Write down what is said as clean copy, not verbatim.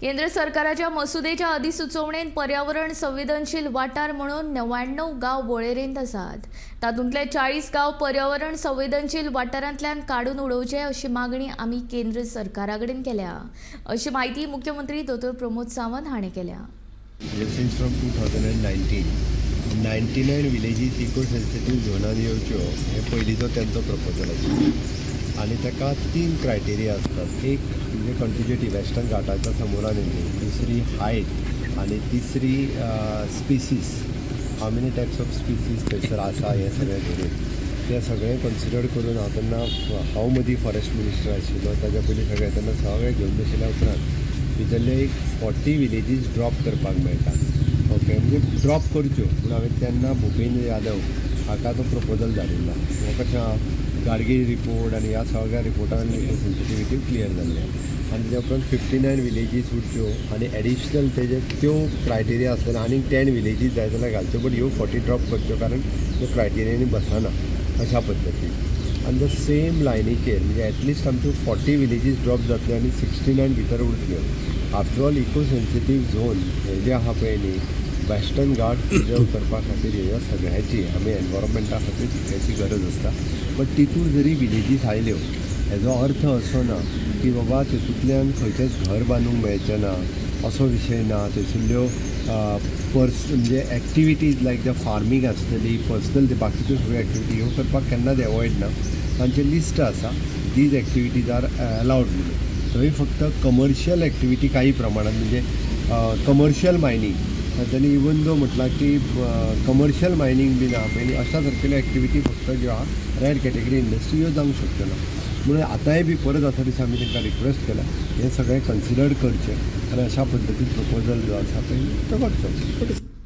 केंद्र सरकाराच्या मसुदेच्या अधिसुचोवणेन पर्यावरण संवेदनशील वाठार म्हणून 99 गांव वळेरेंत आसात. तातूंतले 40 गांव पर्यावरण संवेदनशील वाठारांतल्यान काडून उडोवचे अशी मागणी आमी केंद्र सरकारा कडेन केल्या, अशी म्हायती मुख्यमंत्री दोतोर प्रमोद सावंत हांणी केल्या. Since from 2019, 99 villages eco sensitive झोनान येवच्यो हे पयलींचो तेंचो प्रपोजल आशिल्लो आनी ताका तीन क्रायटेरिया आसतात. एक म्हणजे कंटिग्युटी, वेस्टर्न घाटाच्या समोरान येयल्ली, दुसरी हायट आनी तिसरी species, how many types of species थंयसर आसा, हें सगळें धरून तें सगळें कन्सिडर करून हांव तेन्ना, हांव मदीं फॉरेस्ट मिनिस्टर आशिल्लो ताच्या पयलीं, सगळें तेन्ना सगळें घेवन बशिल्ल्या उपरांत भितरले एक 40 विलेजीस ड्रॉप करपाक मेळटा, ओके, म्हणजे ड्रॉप करच्यो म्हूण हांवें तेन्ना भुपेंद्र यादव हाका तो प्रपोजल धाडिल्लो. हो कशें आहा, गाडगीळ रिपोर्ट आनी ह्या सगळ्या रिपोर्टान सेन्सिटिविटी क्लियर जाल्ली आनी तेच्या उपरांत 59 विलेजीस उरच्यो आनी एडिशनल तेजे त्यो क्रायटेरिया आसलेले आनीक 10 विलेजीस जाय जाल्यार घालच्यो, बट ह्यो 40 ड्रॉप करच्यो, कारण त्यो क्रायटेरियांनी बसना अशा पद्दतीन. आनी the same लायनीचेर म्हणजे एटलिस्ट आमच्यो 40 विलेजीस ड्रॉप जातल्यो आनी 69 भितर उरतल्यो. After all, eco sensitive zone हे जे आहा पळय न्ही, वेस्टर्न घाट प्रिजर्व करपा खातीर ह्या सगळ्याची आमी एनवायरमेंटा खातीर तितक्याची गरज आसता. बट तितून जरी विलेजीस आयल्यो, हेजो अर्थ असो ना की बाबा तितूंतल्यान खंयचेंच घर बांदूंक मेळचें ना, असो विशय ना. थंयसरल्यो पर्स म्हणजे एक्टिविटीज लायक the farming आसतली, पर्सनल ते बाकीच्यो सगळ्यो एक्टिविटी ह्यो करपाक केन्नाच एवॉयड ना. तांचें लिस्ट आसा, these activities are allowed म्हणून. थंय फक्त कमर्शियल एक्टिविटी काही प्रमाणात, म्हणजे कमर्शियल मायनींग तांच्यांनी इवन दो म्हटलां की कमर्शियल मायनींग बी ना पळय, अशा सारकेल्यो एक्टिविटी फक्त ज्यो आहा, रेड कॅटेगरी इंडस्ट्री ह्यो जावंक शकच्यो ना. म्हणून आतांय बी परत आसा दिसा आमी तांकां रिक्वेस्ट केला, हें सगळें कन्सिडर करचें आनी अशा पद्दतीन प्रपोजल जो आसा पळय तो करचो.